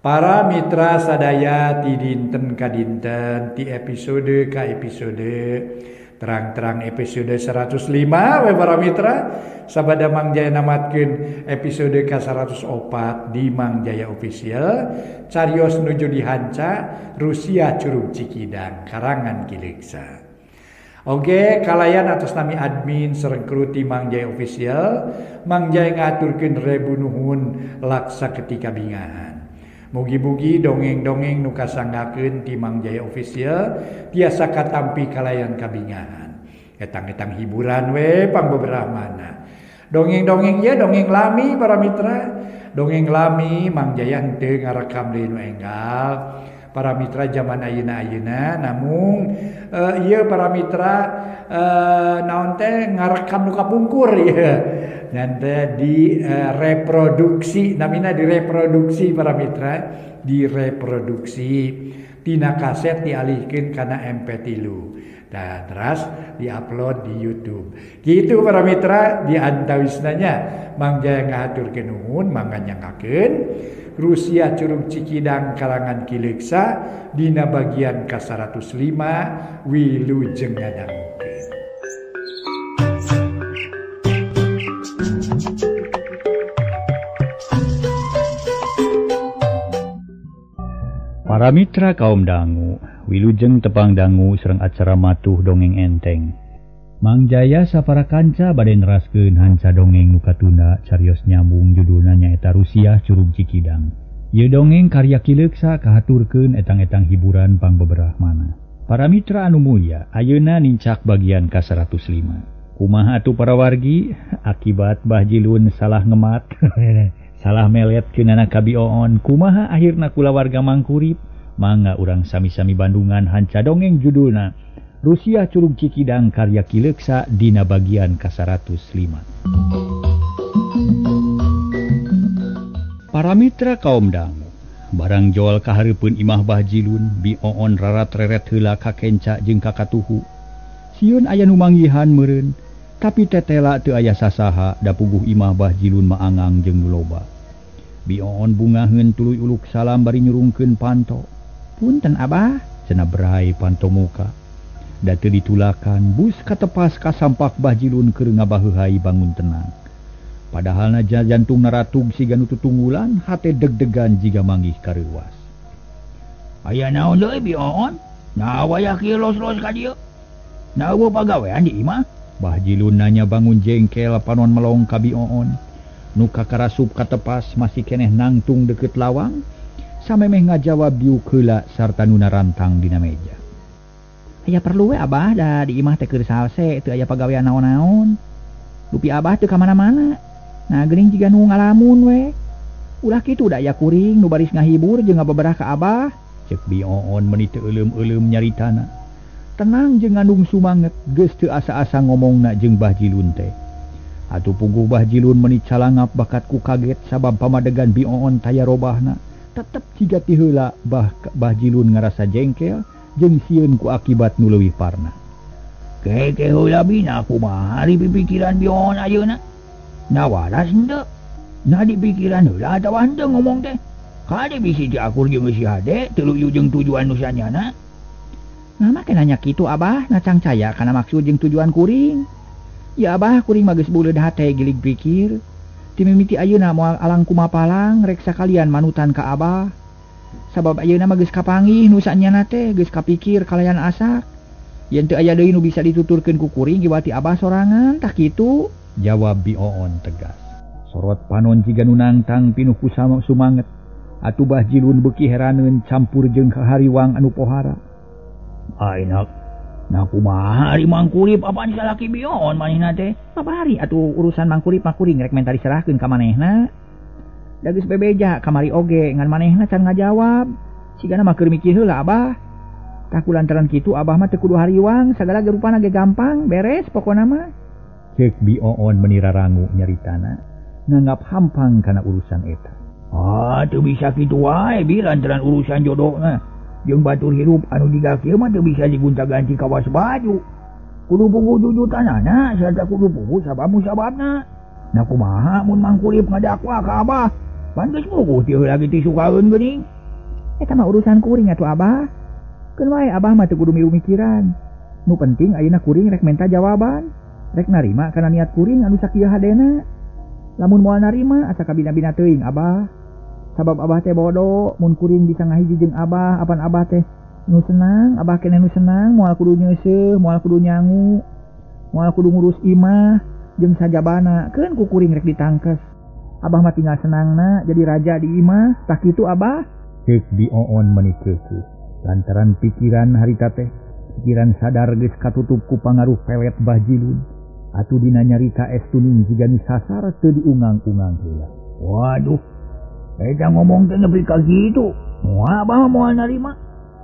Para mitra sadaya ti dinten ka dinten, ti episode ka episode, terang-terang episode 105 we para mitra, sabada Mang Jaya namatkeun episode ka 104 di Mang Jaya Official, carios nuju dihanca Rusia Curug Cikidang karangan Ki Leuksa. Oke, kalayan atas nami admin sareng kru ti Mang Jaya Official, Mang Jaya ngaturkeun rebu nuhun laksa ketika bingahan. Mugi-mugi dongeng-dongeng nu kasanggakeun ti Mang Jaya Official tiasa katampi kalayan kabingahan. Etang-etang hiburan we pangbeberahmana. Dongeng-dongeng ye dongeng lami para mitra. Dongeng lami Mang Jaya henteu ngarekam deui nu enggal. Para mitra zaman ayeuna-ayeuna namung ieu para mitra naon teh ngarekam nu kapungkur ieu. Nanti di reproduksi, namina direproduksi para mitra, direproduksi tina kaset dialihkeun kana MP3. Nah, terus diupload di YouTube. Gitu para mitra di antawisnanya Mang Jaya ngahaturkeun nuhun, mangga nyanggakeun Rusia Curug Cikidang karangan Ki Leuksa dina bagian ka 105 wilujeng ngadangukeun. Para mitra kaum dangu, wilujeng tepang dangu sareng acara matuh dongeng enteng. Mang Jaya sapara kanca bade neraskeun hanca dongeng nu katunda carios nyambung judulna nyaeta Rusia Curug Cikidang. Ieu dongeng karya Ki Leuksa kahaturkeun etang-etang hiburan pangbeberahmana. Para mitra anu mulya, ayeuna nincak bagian ka 105. Kumaha atuh para wargi akibat Bah Jilun salah ngemat. Salah melet keunana ka Bi Oon, kumaha akhirna kulawarga mangkurip, mangga urang sami-sami bandungan hanca dongeng judulna Rusia Curug Cikidang karya Ki Leuksa dina bagian ka 105. Para mitra kaum dangu, barang jol kahareupeun imah Bah Jilun, Bi Oon rarat-reret heula ka kenca jeung ka katuhu. Sieun aya nu manggihan meureun, tapi tetela teu aya sasaha da puguh imah Bah Jilun maangang jeung nu loba. Bi Oon bungaheun tuluy uluk salam bari nyurungkeun panto. Punten Abah, cenah berai panto muka. Da teu ditulakan, bus katepas ka sampak Bah Jilun keur ngabaheuhai bangun tenang. Padahal na jantung naratug siga nu tutunggulan, hate deg-degan jiga manggih kareuwas. Aya naon deui Bi Oon? Nah wayah kieu los-los ka dieu. Nah eueuh pagawean di imah? Bah Jilun nanya bangun jengkel panon melong ka Bi Oon. Nu kakarasup katepas masih keneh nangtung deket lawang, samemeh ngajawab diuk heula sarta nu narantang dina meja. Aya perlu we Abah da di imah teh keur salse teu aya pagawean naon-naon. Dupi Abah teu ka mana-mana. Nah geuning jiga nu ngalamun we. Ulah kitu da aya kuring nu baris ngahibur jeung ngabeberah ka Abah. Ceuk Bi Oon meuni teu euleum-euleum nyaritana. Tenang jeung ngandung sumanget geus teu asa-asa ngomongna jeung Bah Jilun teh. Atuh puguh Bah Jilun meuni calangap bakat ku kaget sabab pamadegan Bi Oon taya robahna. Tetep jiga ti heula Bah Jilun ngarasa jengkel jeung sieun ku akibat nu leuwih parna. Keke heula bina kumaha ari pipikiran Bi Oon ayeuna? Na waras henteu? Na dipikiran heula atawa henteu ngomong teh? Kade bisi diakur jeung si Hade teu luyu jeung tujuan nu sanyana? Nah make nanya kitu Abah, na cangcaya kana maksud jeung tujuan kuring. Ya Abah, kuring mah geus beuleud hate gilig pikir. Ti mimiti ayeuna moal alang kumapalang rek sakalian manutan ka Abah. Sabab ayeuna mah geus kapanggih nu sanyana teh geus kapikir kalayan asak. Yen teu aya deui nu bisa dituturkeun ku kuring giwati Abah sorangan tah kitu. Jawab Bi Oon tegas. Sorot panon jiga nu nangtang pinuh ku sumanget. Atuh Bah Jilun beuki heraneun campur jeung kahariwang anu pohara. Ai nak, nah kumaha ari mangkurip apaan salaki Bi Oon manehna teh? Babari atuh urusan mangkurip mah kuring rek menta diserahkeun ka manehna. Da geus bebeja kamari oge ngan manehna can ngajawab. Sigana mah keur mikir heula Abah. Tah kulantaran kitu Abah mah teu kudu hariwang, sagala ge rupana ge gampang, beres pokona mah. Ceuk Bi Oon meuni rarangu nyaritana, nganggap hampang kana urusan eta. Ah, teu bisa kitu wae bi lantaran urusan jodohna. Jeung batur hirup anu jiga kieu mah teu bisa digonta-ganti kawas baju. Kudu puguh jujutanana sarta kudu puguh sabab musababna. Nah kumaha mun mangkurip ngadakwa ka Abah? Pan geus puguh teu lagi tisukaeun geuning. Eta mah urusan kuring atuh Abah. Keun wae Abah mah teu kudu milu mikiran. Nu penting ayeuna kuring rek menta jawaban. Rek narima kana niat kuring anu sakieu hadena. Lamun moal narima asa kabina-bina teuing Abah. Sabab Abah teh bodoh, mun kuring bisa ngahiji jeung Abah, apan Abah teh nu senang, Abah keneh nu senang, moal kudu nyeuseuh, moal kudu nyangu, moal kudu ngurus imah jeung sajabana, keun ku kuring rek ditangkes. Abah mah tinggal senangna jadi raja di imah, tah kitu Abah. Ceuk Bi Oon meuni keukeuh. Lantaran pikiran harita teh, pikiran sadar geus katutup ku pangaruh pelet Bah Jilun. Atuh dina nyarita estuning jiga nu sasar teu diungang-ungang heula. Waduh, eta ngomong teh nepi ka kitu. Moal Abah mah moal narima.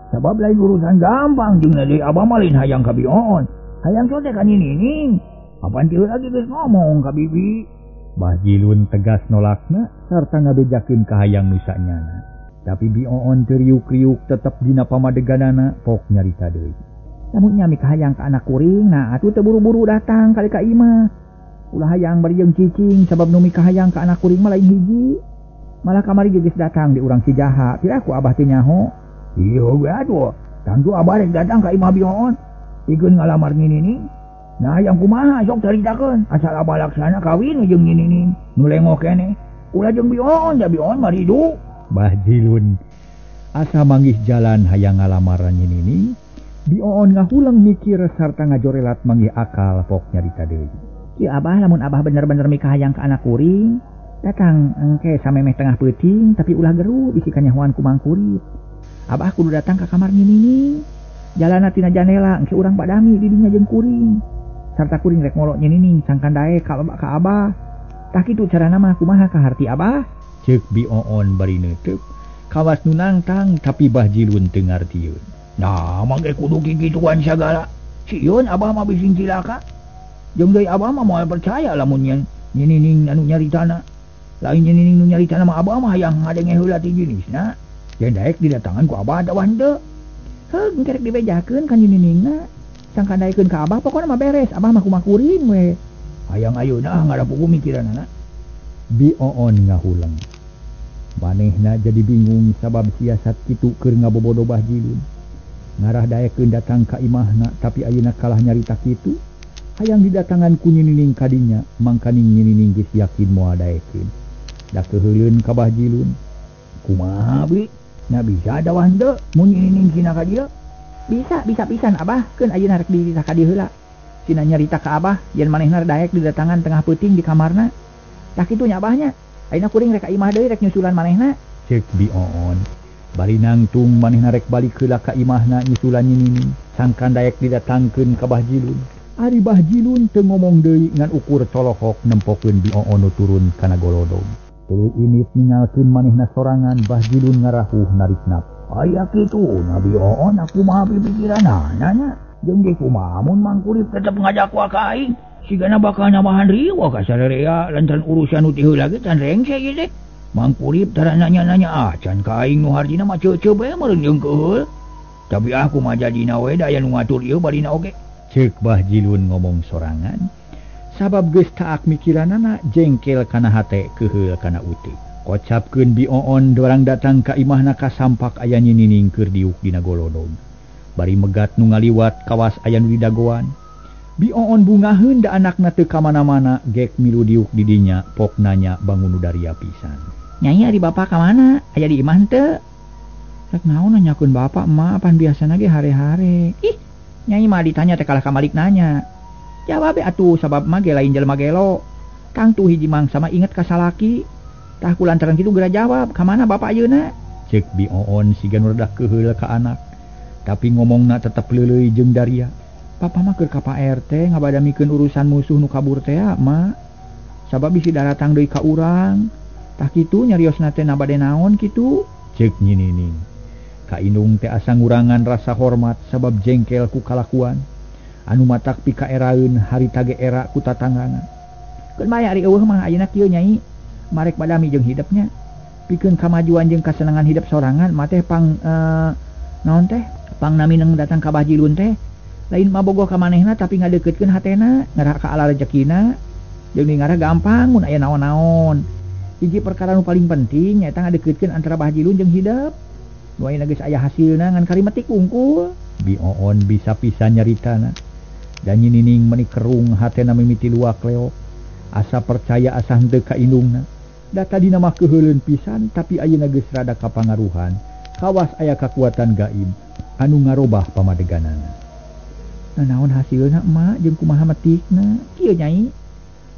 Sabab lain urusan gampang jeung deui Abah mah lain hayang ka Bi Oon. Hayang sote ka Nining. Apan teu lagi geus ngomong ka Bibi. Bah Jilun tegas nolakna sarta ngabejakeun ka hayang nu sanyana. Tapi Bi Oon teu riuk-riuk tetep dina pamadeganana pok nyarita deui. Lamun nya mikahayang ka anak kuring, nah atuh teu buru-buru datang kali ka imah. Ulah hayang bari jeung cicing sabab nu mikahayang ka anak kuring mah lain hiji. Malah kamari geus datang di urang Cijaha, piraku Abah teh nyaho. Ieu we atuh, tangtu Abah rek datang ka imah Bi Oon. Pikeun ngalamar Nining. Nah hayang kumaha sok caritakeun, asal Abah laksana kawin jeung Nining. Nu lengok keneh. Ulah jeung Bi Oon, da Bi Oon mah ridu. Bah Jilun asa manggih jalan hayang ngalamaran Nining. Bi Oon ngahuleng mikir sarta ngajorelat manggih akal pok nyarita deui. Kieu Abah, lamun Abah bener-bener mikahayang ka anak kuring, datang engke samemeh tengah peuting tapi ulah geru bisi kanyahoan ku mangkurip. Abah kudu datang ka kamar Nining. Jalana tina janela engke urang badami di dinya jeung kuring. Sarta kuring rek ngolok Nining sangkan daek ka Abah. Tah kitu carana mah kumaha kaharti Abah? Ceuk Bi Oon bari neuteuk. Kawas nu nangtang tapi Bah Jilun teu ngartieun. Nah, mangke kudu kikituan sagala. Sieun Abah mah bising cilaka. Jeung deui Abah mah moal percaya lamun yen Nining anu nyaritana. Lain Nining nu nyaritana mah Abah mah hayang ngadenge heula ti jenisna. Yen daek didatangan ku Abah atawa henteu. Heuh, engke rek dibejakeun ka Niningna. Sangkan daekeun ka Abah pokona mah beres, Abah mah kumaha kuring we. Hayang ayeuna ngarapuku mikiranana. Bi Oon ngahuleng. Manehna jadi bingung sabab siasat kitu keur ngabobodo Bah Jilun. Ngarah daekeun datang ka imahna tapi ayeuna kalah nyarita kitu. Hayang didatangan ku Nining kadinya, mangkaning Nining geus yakin moal daekeun. Da keuheuleun ka Bah Jilun. Kumaha Bi? Nya bisa atawa henteu mun Nining sina ka dieu? Bisa, bisa pisan Abah, keun ayeuna rek dititah ka dieu heula. Sina nyarita ka Abah yen manehna daek didatangan tengah peuting di kamarna. Tah kitu nya Abahnya. Ayeuna kuring rek ka imah deui rek nyusulan manehna. Ceuk Bi Oon. Bari nangtung manehna rek balik heula ka imahna nyusulan Nining, sangkan daek didatangkeun ka Bah Jilun. Ari Bah Jilun teu ngomong deui ngan ukur colohok nempokeun Bi Oon nu turun kana golodog. Tuluy init ningalkeun manehna sorangan, Bah Jilun ngarahuh narik nap. Aya kitu na Bi Oon aku mah pipikiranana nya. Jeung ge kumaha mun mangkurip tetep ngajakwa ka aing. Sigana bakal nambahan riweuh ka sarerea lantaran urusan nu ti heula ge can rengse ieu teh. Mangkurip tara nanya-nanya acan ka aing nu hartina mah ceuceu bae meureun jeung keuheul. Tapi aku mah jadina we da aya nu ngatur ieu barina oge. Ceuk Bah Jilun ngomong sorangan. Sabab geus taak mikiranana jengkel kana hate keuheul kana uteuk. Kocapkeun Bi Oon dorang datang ka imahna kasampak aya Nining keur diuk dina golodog. Bari megat nu ngaliwat kawas aya nu didagoan. Bi Oon bungaheun da anakna teu ka mana-mana gek milu diuk di dinya pok nanya bangun nu daria pisan. Nyai ari bapak ka mana? Aya di imah henteu? Rek naon nanyakeun bapak emak apan biasana ge hare-hare. Ih, nyai mah ditanya teh kalah ka malik nanya. Jawab atuh sabab mah ge lain jelema gelo. Tangtu hiji mangsa mah inget ka salaki. Tah ku lantaran kitu geura jawab, ka mana bapak ayeuna? Ceuk Bi Oon siga nu rada keuheul ka anak. Tapi ngomongna tetep leuleuy jeung daria. Papa mah keur ka Pak RT ngabadamikeun urusan musuh nu kabur teh mak. Sabab bisi daratang deui ka urang. Tah kitu nyariosna teh na bade naon kitu? Ceuk Nyi Nining. Ka indung teh asa ngurangan rasa hormat sabab jengkel ku kalakuan. Anu matak pikaeraeun harita ge era ku tatanggangan. Keun bae ari eueuh mah ayeuna kieu nyai. Marek badami jeung hidepnya. Pikeun kamajuan jeung kasenangan hidep sorangan mah teh pang naon teh? Pang namineng datang ka Bah Jilun teh. Lain mabogoh ka manehna tapi ngadeuketkeun hatena, ngarah ka ala rejekina. Jeung ngarah gampang mun aya naon-naon. Hiji perkara nu paling penting nyaeta ngadeuketkeun antara Bah Jilun jeung hidep. Nu ayeuna geus aya hasilna ngan kari metik wungkul. Bi Oon bisa pisan nyaritana. Dan Nyi Nining meuni kerung hatena mimiti luak leok. Asa percaya asa henteu ka indungna. Da tadina mah keuheuleun pisan tapi ayeuna geus rada kapangaruhan. Kawas aya kakuatan gaib anu ngarobah pamadeganana. Nah, naon hasilna emak jeung kumaha metikna? Kieu Nyai.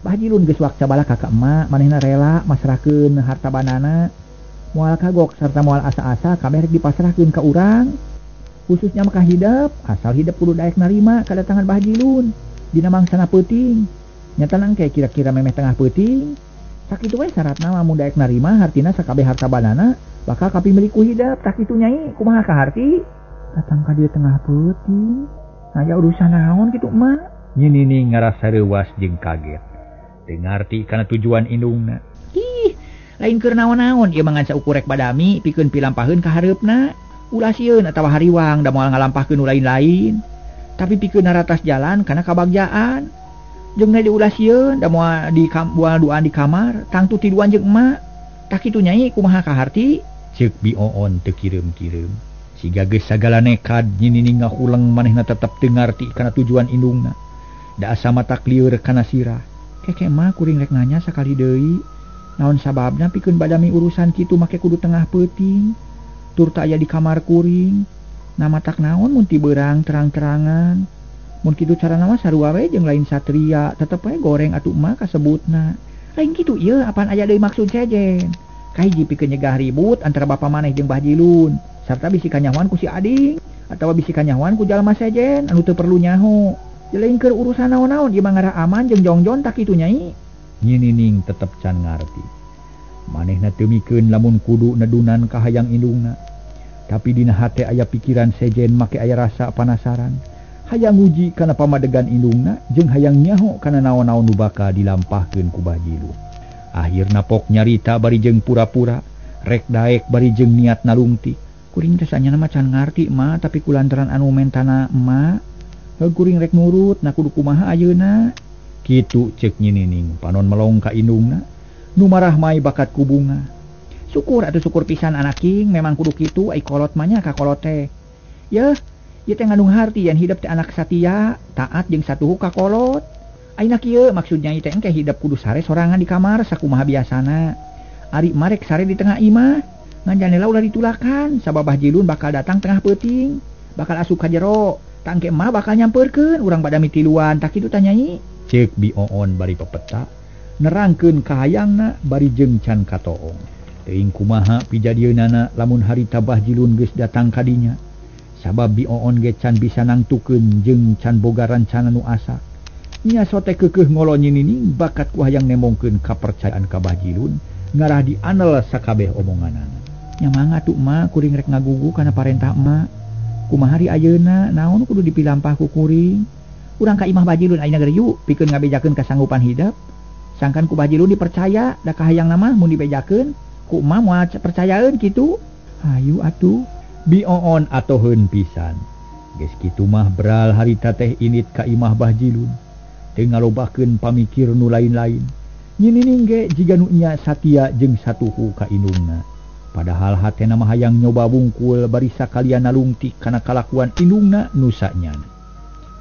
Bah Jilun geus wakca balaka ka emak, manehna rela masrahkeun harta banana. Moal kagok sarta moal asa-asa kabeh rek dipasrahkeun ka urang. Khususnya mah ka hidep, asal hidep kudu daek narima kadatangan Bah Jilun dina mangsana peuting. Nyata nangke kira-kira memeh tengah peuting. Sakitu we syaratna mah mun daek narima hartina sakabeh harta banana bakal kapimilik ku hidep. Tah kitu Nyai, kumaha kaharti? Datang ka dieu tengah peuting. Aya urusan naon kitu emak? Nyi Nining ngarasa reuwas jeung kaget. Teu ngarti kana tujuan indungna. Ih, lain keur naon-naon ieu mah ngan saukur rek badami pikeun pilampaheun ka hareupna. Ulah sieun atawa hariwang da moal ngalampahkeun nu lain-lain. Tapi pikeun naratas jalan kana kabagjaan. Jeung na diulah sieun da moal di moal duaan di kamar, tangtu tiduan jeung emak. Tah kitu Nyai, kumaha kaharti? Ceuk Bi Oon teu kireum-kireum. Siga geus sagala nekad Nyi Nining ngahuleng manehna tetep teu ngarti kana tujuan indungna. Da asa matak lieur kana sirah. Keke mah kuring rek nanya sakali deui. Naon sababna pikeun badami urusan kitu make kudu tengah peuting. Tur teu aya di kamar kuring. Na matak naon mun ti beurang terang-terangan. Mun kitu carana mah sarua we jeung lain satria, tetep we goreng atuh emak kasebutna. Lain kitu ieu apaan aya deui maksud sejen. Kahiji pikeun nyegah ribut antara bapa maneh jeung Bah Jilun, sarta bisi kanyahoan ku si ading atawa bisi kanyahoan ku jalma sejen anu teu perlu nyaho. Lain keur urusan naon-naon ieu mah ngarah aman jeung jongjon tak kitu Nyai. Nyi Nining tetep can ngarti. Manehna teu mikeun lamun kudu nedunan ka hayang indungna. Tapi dina hate aya pikiran sejen make aya rasa panasaran. Hayang nguji kana pamadegan indungna jeung hayang nyaho kana naon-naon nu bakal dilampahkeun ku Bah Jilun. Akhirna pok nyarita bari jeung pura-pura, rek daek bari jeung niat nalungtik. Kuring teh sanyana mah can ngarti emak, tapi kulantaran anu mentana emak, heuh kuring rek nurut, na kudu kumaha ayeuna. Kitu ceuk Nyi Nining panon melong ka indungna, nu marah mai bakat ku bunga. Syukur atuh syukur pisan anak king, memang kudu kitu ai kolot mah nya ka kolot teh. Yeuh, ieu teh ngandung harti yen hidep teh anak satia, taat jeung satuhu ka kolot. Ayeuna kieu maksud Nyai teh engke hidep kudu sare sorangan di kamar sakumaha biasana. Ari marek sare di tengah imah, ngan janela ulah ditulakan sabab Bah Jilun bakal datang tengah peuting, bakal asup ka jero. Tangke emak bakal nyamperkeun urang badami tiluan, tak kitu tah Nyai. Ceuk Bi Oon bari pepeta, nerangkeun kahayangna bari jeung can katoong. Teuing kumaha pijadieunana lamun harita Bah Jilun geus datang ka dinya. Sabab Bi Oon ge can bisa nangtukeun jeung can boga rancana nu asa. Nya sote keukeuh ngolo Nyi Nining bakat ku hayang nemongkeun kapercayaan ka Bah Jilun ngarah dianel sakabeh omonganana. Nya mangga tuh emak kuring rek ngagugu kana parentah emak. Kumaha hari ayeuna naon kudu dipilampah ku kuring. Urang ka imah Bah Jilun ayeuna geus yuk pikeun ngabejakeun kasanggupan hidep. Sangkan ku Bah Jilun dipercaya da kahayangna mah mun dibejakeun ku emak moal percayaeun kitu. Hayu atuh. Bi Oon atoheun pisan. Geus kitu mah beral harita teh init ka imah Bah Jilun. Teu ngalobakeun pamikir nu lain-lain. Nyi Nining ge jiga nu nya satia jeung satuhu ka indungna. Padahal hatena mah hayang nyoba wungkul bari sakalian nalungtik kana kalakuan indungna nu sanyana.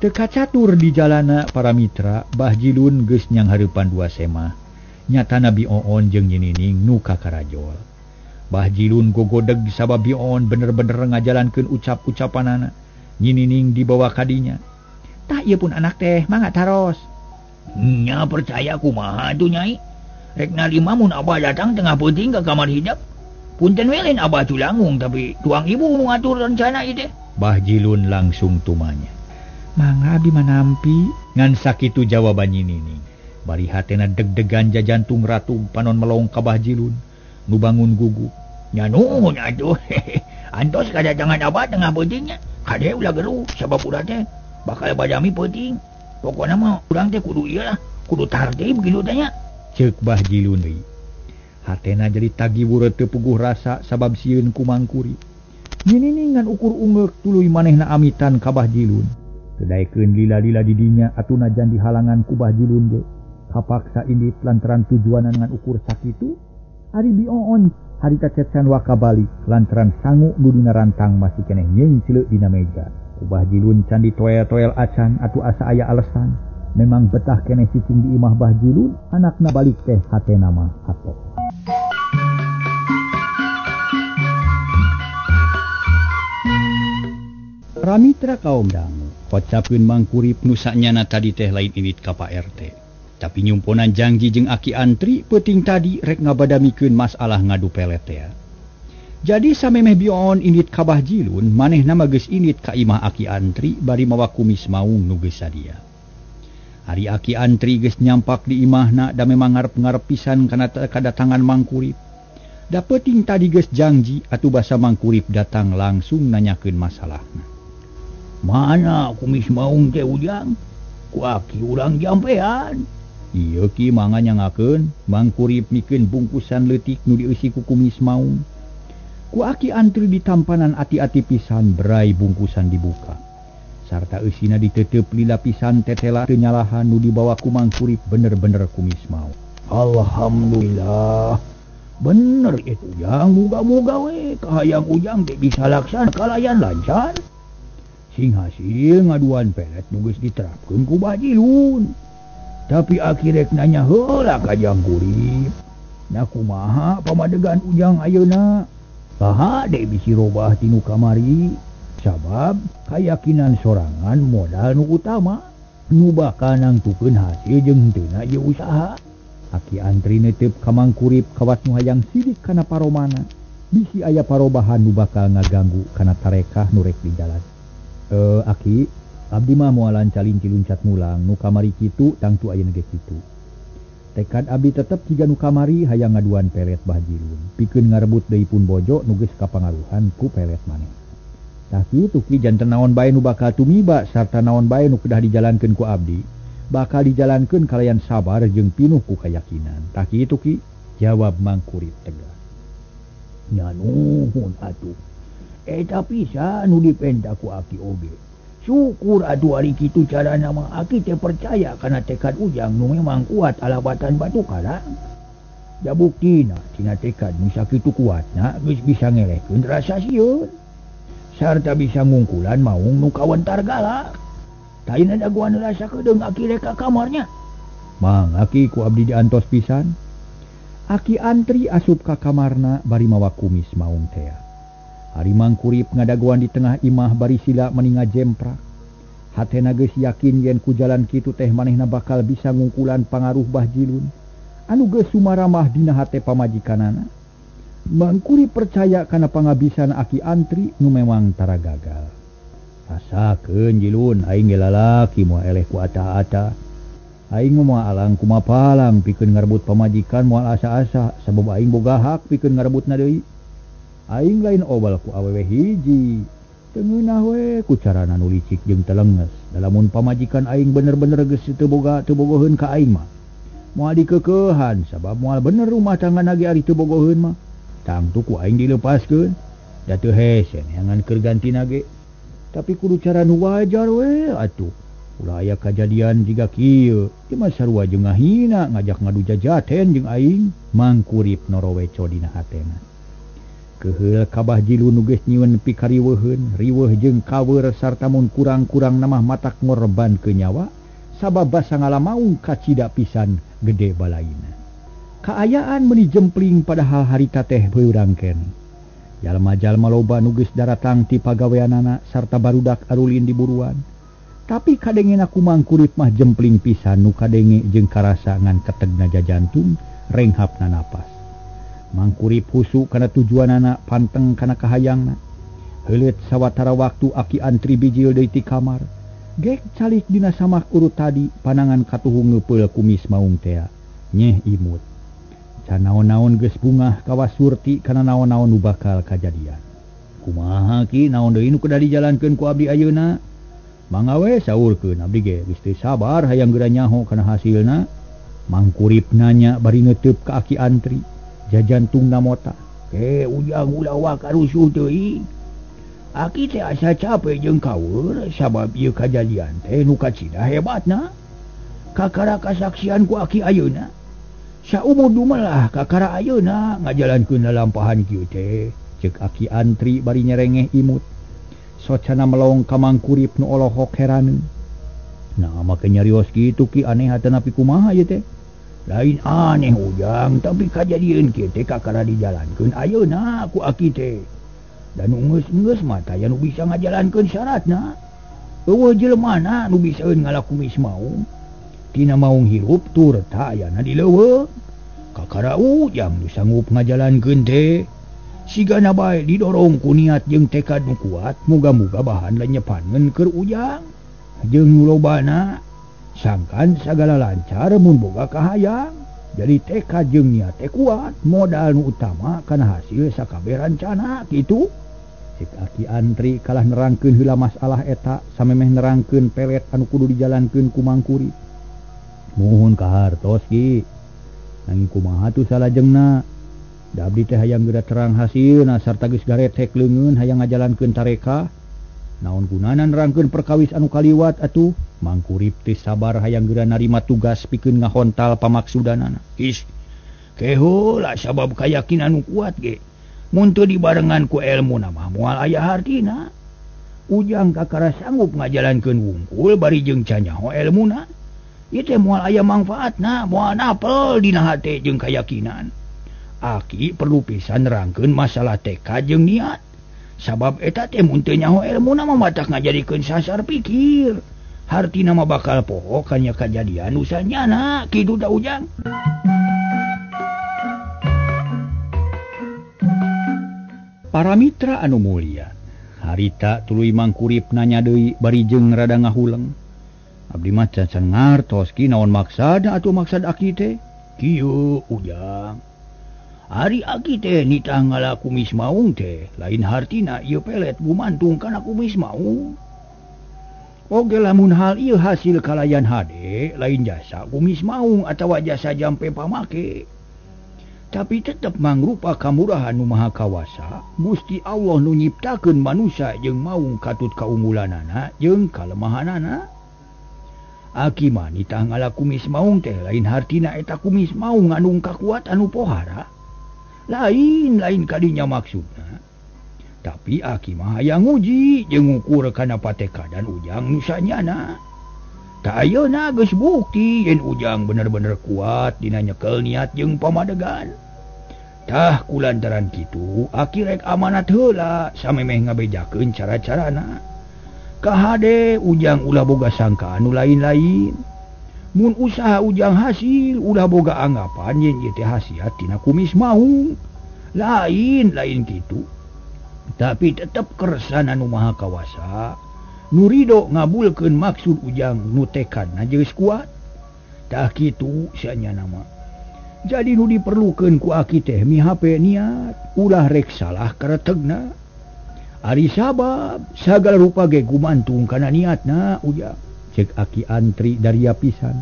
Teu kacatur di jalana para mitra, Bah Jilun geus nyanghareupan dua semah. Nyatana Bi Oon jeung Nyi Nining nu kakarajol. Bah Jilun gogodeg sabab Bi Oon bener-bener ngajalankeun ucap-ucapanana. Nyi Nining dibawa kadinya. Tah ieu pun anak teh, mangga taros. Nya percaya kumaha atuh Nyai. Rek narima mun abah datang tengah peuting ka kamar hidep. Punten we lain abah culangung tapi tuang ibu nu ngatur rencana ieu teh. Bah Jilun langsung tumanya. Mangga abdi mah nampi. Ngan sakitu jawaban Nyi Nining. Bari hatena deg-degan jajantung ratug panon melong ka Bah Jilun nu bangun gugup. Nya nuhun atuh. Antos kadatangan abah tengah peutingnya. Kade ulah geruh sabab urang teh bakal badami peuting. Pokona mah urang teh kudu ieu lah, kudu tartib kitu teh nya. Ceuk Bah Jilun deui. Hatena jadi tagiwur teu puguh rasa sabab sieun ku mangkuri. Nyi Nining ngan ukur ungeuk tuluy manehna amitan ka Bah Jilun. Teu daekeun lila-lila di dinya atuh najan dihalangan ku Bah Jilun ge. Kapaksa indit lantaran tujuanna ngan ukur sakitu. Ari Bi Oon Harita cecan waka balik lantaran sangu nu dina rantang masih keneh nyeungcleuk dina meja. Ku Bah Jilun can ditoel-toel acan atuh asa aya alesan. Memang betah keneh cicing di imah Bah Jilun, anakna balik teh hatena mah hatok. Ramitra kaum dangu, kocapkeun Mangkurip nu sanyana tadi teh lain init ka Pak RT. Tapi nyumponan janji jeung Aki Antri peuting tadi rek ngabadamikeun masalah ngadu pelet teh. Jadi samemeh bioon indit ka Bah Jilun, manehna mah geus indit ka imah Aki Antri bari mawa kumis maung nu geus sadia. Ari Aki Antri geus nyampak di imahna da memang ngarep-ngarep pisan kana kadatangan Mangkurip. Da peuting tadi geus janji atuh basa Mangkurip datang langsung nanyakeun masalahna. Mana kumis maung teh Ujang? Ku aki urang jampean. Ieu ki mangga nyangakeun, Mangkurip mikeun bungkusan leutik nu dieusi ku kumis maung. Ku Aki Antri ditampanan ati-ati pisan berai bungkusan dibuka. Sarta eusina ditetep lila pisan tetela teu nyalahan nu dibawa ku Mangkurip bener-bener kumis maung. Alhamdulillah. Bener itu Ujang, muga-muga we kahayang Ujang teh bisa laksana kalayan lancar. Sing hasil ngaduan pelet nu geus diterapkeun ku Bah Jilun. Tapi aki rek nanya heula ka Jang Kurip. Na kumaha pamadegan Ujang ayeuna? Saha deui bisi robah tinu kamari? Sabab kayakinan sorangan modal nu utama nu bakal nangtukeun hasil jeung henteu ieu usaha. Aki Antri neuteup ka Mangkurip kawas nu hayang sidik kana paromana. Bisi aya parobahan nu bakal ngaganggu kana tarekah nu rek di jalan. Aki, abdi mah moal lancalinci luncat mulang nu kamari kitu tangtu ayeuna ge kitu. Tekad abdi tetep jiga nu kamari hayang ngaduan pelet Bah Jilun. Pikeun ngarebut deui pun bojo nu geus kapangaruhan ku pelet maneh. Tah kitu ki janten naon bae nu bakal tumiba sarta naon bae nu kedah dijalankeun ku abdi, bakal dijalankeun kalayan sabar jeung pinuh ku kayakinan. Tah kitu ki, jawab Mangkurip tegas. Nya nuhun atuh. Eta pisan nu dipenta ku aki oge. Syukur atuh ari kitu carana mah aki teh percaya kana tekad Ujang nu memang kuat alabatan batu karang. Da buktina tina tekad nu sakitu kuatna geus bisa ngelehkeun rasa sieun. Sarta bisa ngungkulan maung nu kawentar galak. Taina dagoan rasa kedeung aki rek ka kamarnya. Mang aki ku abdi diantos pisan. Aki Antri asup ka kamarna bari mawa kumis maung tea. Ari Mangkurip ngadagoan di tengah imah bari sila meni ngajemprak. Hatena geus yakin yen ku jalan kitu teh manehna bakal bisa ngungkulan pangaruh Bah Jilun anu geus sumaramah dina hate pamajikanana. Mangkurip percaya kana pangabisan Aki Antri nu memang tara gagal. Rasakeun Jilun, aing ge lalaki moal eleh ku ata-ata. Aing moal alang kumapalang pikeun ngarebut pamajikan moal asa-asa sabab aing boga hak pikeun ngarebutna deui. Aing lain obal ku awewe hiji. Teu ngeunah we ku carana nu licik jeung telenges. Lamun pamajikan aing bener-bener geus teu boga teu bogoheun ka aing mah. Moal dikeukehan sabab moal bener rumah tangga ge ari teu bogoheun mah. Tangtu ku aing dilepaskeun. Da teu hese neangan keur gantina ge. Tapi kudu cara nu wajar we atuh. Ulah aya kajadian jiga kieu. Ieu mah sarua jeung ngahina ngajak ngadu jajaten jeung aing. Mangkurip noroweco dina hatena. Keheul ka Bah Jilun nu geus nyieun pikariweuheun, riweuh jeung kaweur sarta mun kurang-kurang namah matak ngorban ke nyawa, sabab basa ngalamaung kacida pisan gede balaina. Kaayaan meuni jempling padahal harita teh beurang keneh. Jalma-jalma loba nu geus daratang ti pagaweanana sarta barudak arulin di buruan. Tapi kadengena ku Mangkurip mah jempling pisan nu kadenge jeung karasa ngan ketegna jajantung, renghapna napas. Mangkurip husu kana tujuanana, panteng kana kahayangna. Heuleut sawatara waktu Aki Antri bijil deui ti kamar. Gek calik dina samak urut tadi, panangan katuhu ngeupeul kumis maung tea. Nyeh imut. Can naon-naon geus bungah kawas Surti kana naon-naon nu bakal kajadian. Kumaha ki naon deui nu kedah dijalankeun ku abdi ayeuna? Mangga we saurkeun abdi ge geus teu sabar hayang geura nyaho kana hasilna. Mangkurip nanya bari neuteub ka Aki Antri. Jajantungna mota. Ke Ujang ulah waka rusuh teuing. Aki teh asa capek jeung kaeur sabab ieu kajadian teh nu kacida hebatna. Kakara kasaksian ku aki ayeuna. Saumur dumalah kakara ayeuna ngajalankeun lalampahan kieu teh. Cek Aki Antri bari nyerengeh imut. Socana melong ka Mang Kurip nu olohok heraneun. Nah make nyarios kitu ki aneh atanapi kumaha ieu teh? Lain aneh Ujang, tapi kajadian kieu teh kakara dijalankeun ayeuna ku aki teh. Dan geus-geus mah taya nu bisa ngajalankeun syaratna. Eueuh jelemana nu bisaeun ngalakumis maung. Tina maung hirup tur ta ayana di leuweung. Kakara Ujang nu sanggup ngajalankeun teh. Sigana bae didorong ku niat jeung tekad nu kuat, muga-muga bahan lenyepaneun keur Ujang. Jeung nu lobana sangkan sagala lancar mun boga kahayang. Jadi tekad jeung niat teh kuat, modal nu utama kana hasil sakabeh rancana kitu. Cek Aki Antri kalah nerangkeun heula masalah eta samemeh nerangkeun pelet anu kudu dijalankeun ku Mang Kurip. Muhun kahartos ki. Nanging kumaha tuh salajengna? Da abdi teh hayang geura terang hasilna sarta geus garetek leungeun hayang ngajalankeun tareka. Naon gunana nerangkeun perkawis anu kaliwat atuh? Mang Kurip teh sabar hayang geura narima tugas pikeun ngahontal pamaksudanana. Is keheula sabab kayakinan nu kuat ge. Mun teu dibarengan ku elmu mah moal aya hartina. Ujang kakara sanggup ngajalankeun wungkul bari jeung canyaho elmuna. Ieu teh moal aya mangfaatna, moal napel dina hate jeung kayakinan. Aki perlu pisan nerangkeun masalah tekad jeung niat. Sabab eta teh mun teu nyaho elmuna mah matak ngajadikeun sasar pikir. Hartina mah bakal poho kana kajadian nu sanyana kitu da Ujang. Para mitra anu mulia, harita tuluy Mang Kurip nanya deui bari jeung rada ngahuleng. Abdi mah can ngartos ki naon maksadna atuh maksad aki teh? Kieu Ujang. Ari aki teh nitah ngalakumis maung teh, lain hartina ieu pelet gumantung kana kumis maung. Oge lamun hal ieu hasil kalayan hade, lain jasa kumis maung atawa jasa jampe pamake. Tapi tetep mangrupa kamurahan nu maha kawasa, Gusti Allah nu nyiptakeun manusia jeung maung katut kaunggulanana jeung kalemahanana. Aki mah nitah ngalakumis maung teh lain hartina eta kumis maung ngandung kakuatan anu pohara. Lain-lain kadinya maksudna. Tapi aki mah hayang nguji jeung ngukur kana patekadan Ujang nu sanyana. Ta ayeuna geus bukti yen Ujang bener-bener kuat dina nyekel niat jeung pamadegan. Tah kulantaran kitu aki rek amanat heula samemeh ngabejakeun cara-carana. Kahade Ujang ulah boga sangka anu lain-lain. Mun usaha Ujang hasil ulah boga anggapan yen ieu teh hasiat tina kumis maung. Lain-lain kitu. Tapi tetep kersana nu maha kawasa. Nu ridho ngabulkeun maksud Ujang nu tekadna geus kuat. Tah kitu sanyana mah. Jadi nu diperlukeun ku aki teh mihape niat ulah rek salah karetegna. Ari sabab sagala rupa ge gumantung kana niatna Ujang. Cek Aki Antri daria pisan.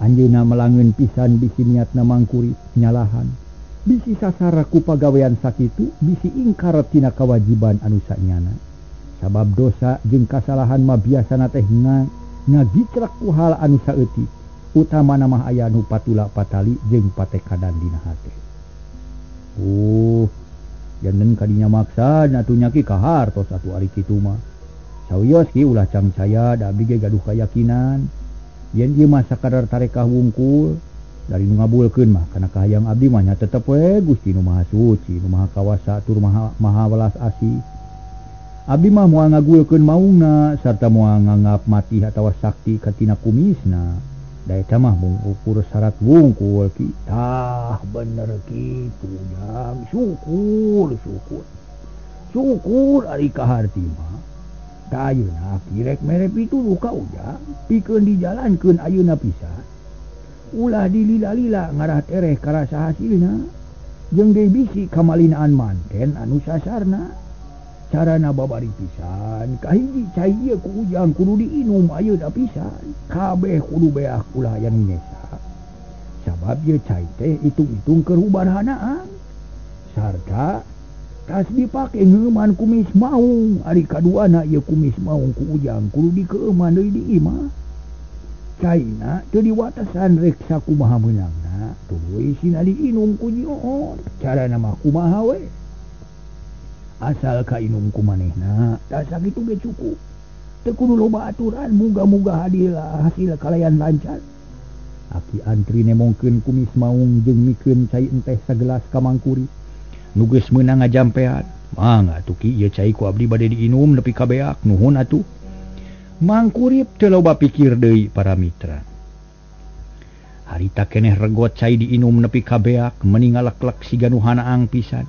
Anjeunna melangeun pisan bisi niatna Mang Kurip nyalahan. Bisi sasara ku pagawean sakitu, bisi ingkar tina kawajiban anu sanyana. Sabab dosa jeung kasalahan mah biasana teh ngagicrek ku hal anu saeutik. Utamana mah aya nu patula patali jeung patekadan dina hate. Oh, janten kadinya maksa atuh nya ki kahartos atuh ari kitu mah. Sawios ki ulah cangcaya da abdi ge gaduh kayakinan yen ieu mah sakadar tarekah wungkul dari nu ngabulkeun mah kana kahayang abdi mah nya tetep we Gusti nu Maha Suci nu Maha Kawasa tur Maha Welas Asih. Abdi mah moal ngagulkeun maungna sarta moal nganggap mati atawa sakti katina kumisna. Da eta mah mung ukur syarat wungkul ki. Tah bener kitu Jang, syukur syukur. Syukur ari kaharti mah. Ta ayeuna aki rek mere pituduh ka Ujang pikeun dijalankeun ayeuna pisan. Ulah dilila-lila ngarah tereh karasa hasilna jeung deui bisi kamalinaan manten anu sasarna. Carana babari pisan kahiji cai ieu ku Ujang kudu diinum ayeuna pisan. Kabeh kudu beak ulah aya nu nyesa. Sabab ieu cai teh hitung-hitung keur hubarhanaan. Sarta tas dipake ngeuman kumis maung. Ari kaduana ieu kumis maung ku Ujang kudu dikeuman deui di imah. Caina teu diwatesan rek sakumaha meunangna. caina tuluy isina diinum ku Nyi Oon. Carana mah kumaha we? Asal kainum ku manehna, tah sakitu ge cukup. Teu kudu loba aturan, muga-muga hasil kalayan lancar. Aki Antri nemongkeun kumis maung jeung mikeun cai enteh sagelas ka Mangkurip. Nu geus meunang ngajampean. Mangga atuh Ki, ieu cai ku abdi bade diinum nepi ka beak, nuhun atuh. Mangkurip teu loba pikir deui para mitra. Harita keneh regot cai diinum nepi ka beak, meni ngaleklek siga nu hanaang pisan.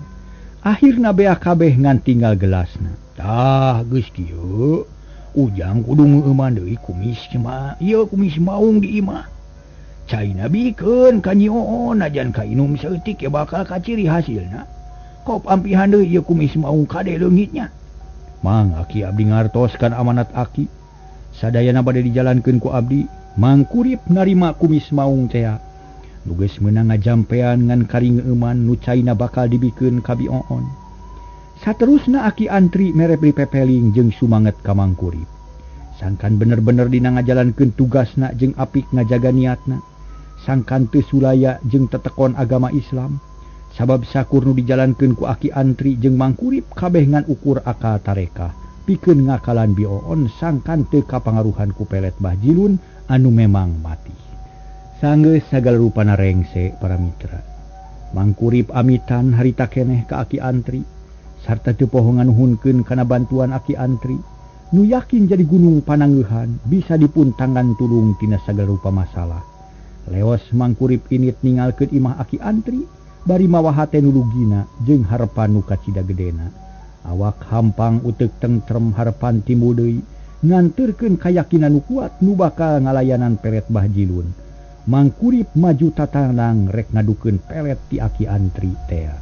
Akhirna beak kabeh ngan tinggal gelasna. Tah geus kieu, Ujang kudu ngeueuman deui kumis mah, ieu kumis maung di imah. Caina bikeun ka Nyi Oon, najan kainum saeutik ge bakal kaciri hasilna. Kop ampihan deui ieu kumis maung kade leungitnya. Mang Aki abdi ngartos kan amanat Aki. Sadayana bade dijalankeun ku abdi. Mangkurip narima kumis maung tea. Nu geus meunang ngajampean ngan kari ngeueuman nu caina bakal dibikeun ka Bi Oon. Saterusna Aki Antri mere pepeling jeung sumanget ka Mangkurip. Sangkan bener-bener dina ngajalankeun tugasna jeung apik ngajaga niatna. Sangkan teu sulaya jeung tetekon agama Islam. Sabab sakur nu dijalankeun ku Aki Antri jeung Mangkurip kabeh ngan ukur akal tarekah. Pikeun ngakalan Bi Oon sangkan teu kapangaruhan ku pelet Bah Jilun anu memang mati. Sanggeus sagala rupana rengse para mitra. Mangkurip amitan harita keneh ka Aki Antri sarta teu poho nganuhunkeun kana bantuan Aki Antri. Nu yakin jadi gunung panangeuhan bisa dipun tangan tulung tina sagala rupa masalah. Leos Mangkurip init ningalkeun imah Aki Antri bari mawa hate nu lugina jeung harepan nu kacida gedena. Awak hampang uteuk tentrem harepan timbul deui nganterkeun kayakinan nu kuat nu bakal ngalayanan pelet Bah Jilun. Mangkurip maju tatanang rek ngadukeun pelet ti Aki Antri tea.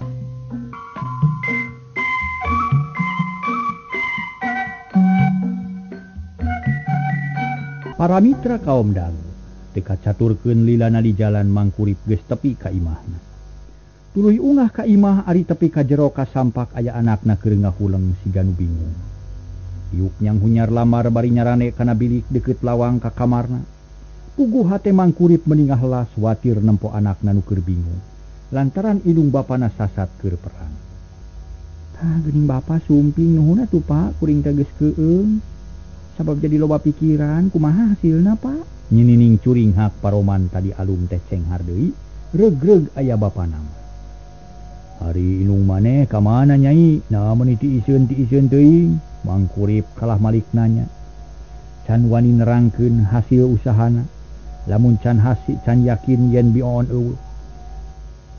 Para mitra kaum dangu teu kacaturkeun lilana di jalan Mangkurip geus tepi ka imahna. Tuluy ungah ka imah ari tepi ka jero kasampak aya anakna keur ngahuleng siga nu bingung. Iuk nyang hunyar lamar bari nyarane kana bilik deukeut lawang ka kamarna. Puguh hate Mangkurip meningah helas watir nempo anakna nu keur bingung lantaran indung bapana sasat keur perang. Tah geuning bapa sumping nuhun atuh Pak, kuring teh geus keueung. Sabab jadi loba pikiran kumaha hasilna Pak? Nyinining curing hak paroman tadi alum teh cenghar deui, regreg aya bapana. Hari indung maneh ka mana nyai? Nah meuni ti iseun teuing. Mangkurip kalah malik nanya. Can wani nerangkeun hasil usahana. Lamun can hasi can yakin yen Bi Oon eueuh.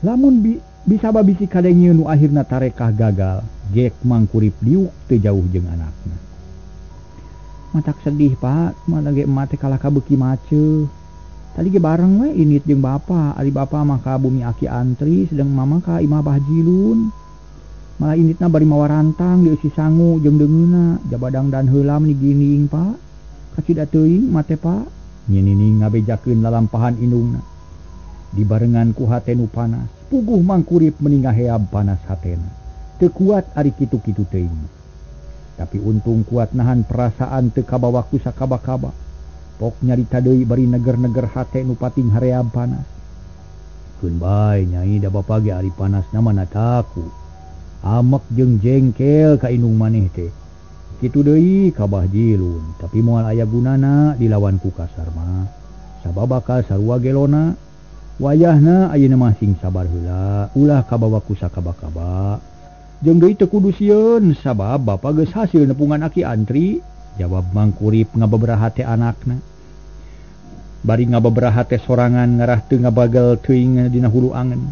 Lamun bisa babisi kadenge nu akhirna tarekah gagal, gek Mangkurip diuk teu jauh jeung anakna. Matak sedih Pak, mana ge emak teh kalah kabeuki maceuh. Tadi ge bareng we init jeung bapa, ari bapa mah ka bumi Aki Antri, sedang mama ka imah Bah Jilun. Malah initna bari mawa rantang dieusi sangu jeung deungeuna, jabadang dan heula meni giniing Pak. Kacida teuing mate Pak. Nyinining ngabejakeun lalampahan indungna. Dibarengan ku hate nu panas, puguh Mangkurip meni ngaheab panas hatena. Teu kuat ari kitu-kitu teuing. Tapi untung kuat nahan perasaan teu kabawa ku sakaba-kaba. Pok nyarita deui bari neger-neger hate nu pating hareab panas. Keun bae nyai da bapa ge ari panasna mah taku. Amek jeung jengkel ka indung maneh teh. Kitu deui ka Bah Jilun, tapi moal aya gunana dilawan ku kasar mah. Sabab bakal sarua gelona. Wayahna ayeuna mah sing sabar heula, ulah kabawa ku sakaba-kaba. Jeung deui teu kudu sieun sabab bapa geus hasil nepungan Aki Antri, jawab Mangkurip ngababaraha teh anakna. Bari ngababaraha teh sorangan ngarah teu ngabagel teuing dina hulu angen.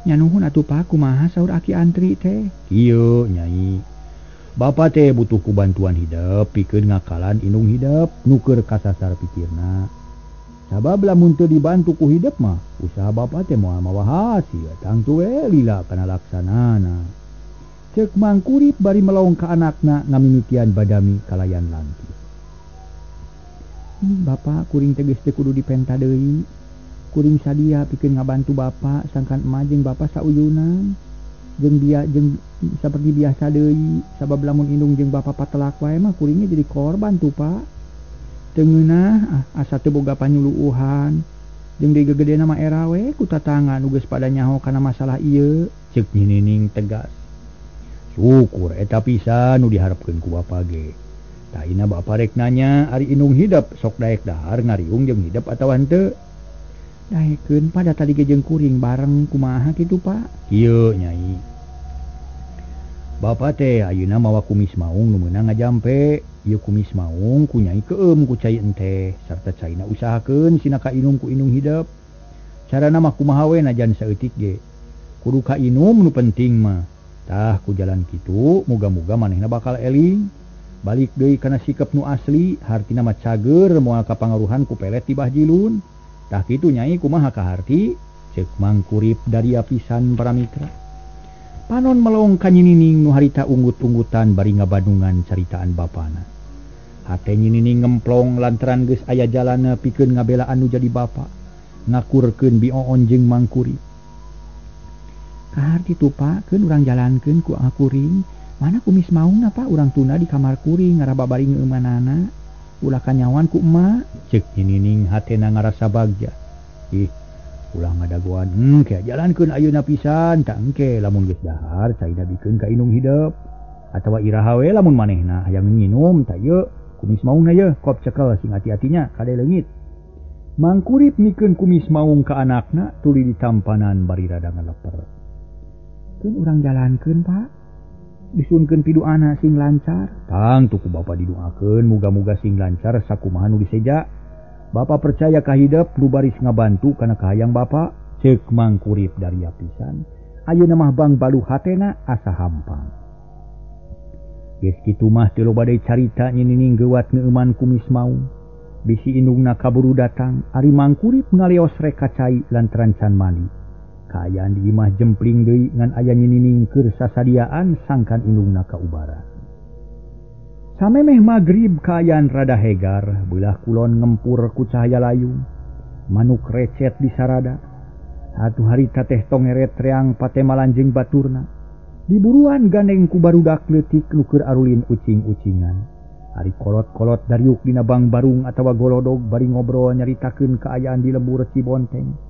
Nya nuhun atuh Pak, kumaha saur Aki Antri teh? Kieu nyai. Bapa teh butuh ku bantuan hidep pikeun ngakalan indung hidep nu keur kasasar pikirna. Sabab lamun teu dibantu ku hidep mah usaha bapa teh moal mawa hasil, tangtu we lila kana laksanana. Ceuk Mangkurip bari melong ka anakna ngamimitian badami kalayan langkir. Bapak kuring teh geus teu kudu dipenta deui. Kuring sadia pikeun ngabantu bapak sangkan emak jeung bapak sauyunan. Jeung dia jeung saperti biasa deui, sabab lamun indung jeung bapak patelak wae mah kuringnya jadi korban tuh Pak. Teu ngeunah asa teu boga panyuluuhan. Jeung deui gegedena mah era we ku tatangga nu geus pada nyaho kana masalah ieu. Ceuk Nyi Nining tegas. Syukur eta pisan nu diharepkeun ku bapa ge. Taina bapa rek nanya ari indung hidep sok daek dahar ngariung jeung hidep atawa henteu. Daekeun pada tadi ge jeung kuring bareng kumaha kitu Pak? Kieu Nyai. Bapa teh ayeuna mawa kumis maung nu meunang ngajampe. Ieu kumis maung ku Nyai keum ku cai enteh sarta caina usahakeun sina ka inum ku indung hidep. Carana mah kumaha we najan saeutik ge. Kudu ka inum nu penting mah. Tah ku jalan kitu muga-muga manehna bakal eling. Balik deui kana sikap nu asli, hartina mah cager moal kapangaruhan ku pelet ti Bah Jilun. Tah kitu Nyai kumaha kaharti? Ceuk Mang Kurip dari pisan para mitra. Panon melong ka Nyi Nining nu harita unggut-unggutan bari ngabadungan caritaan bapana. Hate Nyi Nining ngemplong lantaran geus aya jalana pikeun ngabelaan nu jadi bapa, ngakurkeun Bi Oon jeung Mang Kurip. Kaharti tu Pak, keun urang jalankeun ku kuring. Mana kumis maungna Pak urang tuna di kamar kuring ngarah babari ngeumanana. Ulah kanyawan ku emak. Ceuk Nyi Nining hatena ngarasa bagja. Ih, ulah ngadagoan engke jalankeun ayeuna pisan tak engke lamun geus dahar caina bikeun ka indung hidep. Atawa iraha we lamun manehna hayang nginum tah ieu kumis maungna ye kop cekel sing hati-hatinya kade leungit. Mang Kurip mikeun kumis maung ka anakna tuluy ditampanan bari rada ngaleper. Keun urang jalankeun Pak. Disunkeun piduana sing lancar. Tang tuh ku bapa didoakeun muga-muga sing lancar sakumaha nu diseja. Bapa percaya ka hidep nu baris ngabantu kana kahayang bapa. Ceuk Mang Kurip dari pisan. Ayeuna mah bang balu hatena asa hampang. Geus kitu mah teu loba deui carita Nyi Nining geuwat ngeuman kumis maung. Bisi indungna kaburu datang, ari Mang Kurip ngaleos rek ka cai lantaran can mandi. Kaayaan di imah jempling deui ngan aya Nyi Nining keur sasadiaan sangkan indungna kaubara. Samemeh magrib kaayaan rada hegar, beulah kulon ngempur ku cahaya layung. Manuk recet di sarada. Atuh harita teh tongeret reang patemalan jeung baturna. Diburuan gandeng ku barudak leutik nu keur arulin ucing-ucingan. Ari kolot-kolot dariuk dina bangbarung atawa golodog bari ngobrol nyaritakeun kaayaan di lembur Cibonteng.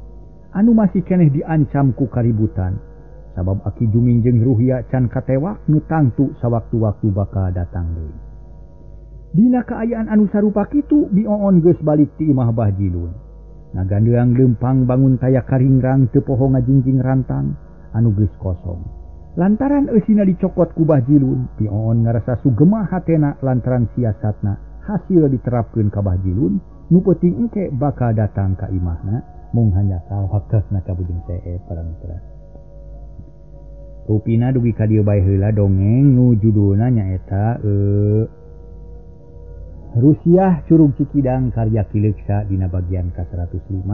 Anu masih keneh diancam ku kaributan. Sabab Aki Jumin jeung Ruhya can katewak nu tangtu sawaktu-waktu bakal datang deui. Dina kaayaan anu sarupa kitu Bi Oon geus balik ti imah Bah Jilun. Ngagandeang leumpang bangun taya karingrang teu poho ngajingjing rantang anu geus kosong. Lantaran eusina dicokot ku Bah Jilun, Bi Oon ngarasa sugema hatena lantaran siasatna hasil diterapkeun ka Bah Jilun nu peuting engke bakal datang ka imahna. Mung hanjakal waktosna ka bujung see para mitra. Rupina dugi ka dieu bae heula dongeng nu judulna nyaeta Rusiah Curug Cikidang karya Ki Leuksa dina bagian ka-105.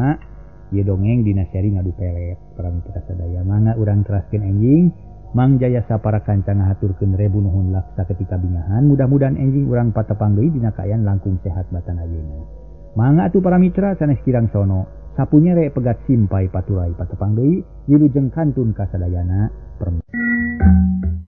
Ieu dongeng dina seri ngadu pelet para mitra sadaya. Mangga urang teraskeun enjing. Mang Jaya sapara kanca ngahaturkeun rebu nuhun laksa ketika bingahan. Mudah-mudahan enjing urang patepang deui dina kaayaan langkung sehat batan ayeuna. Mangga atuh para mitra sanes kirang sono. Sapu nyere pegat simpai paturai patepang deui wilujeng kantun kasadayana. Permi.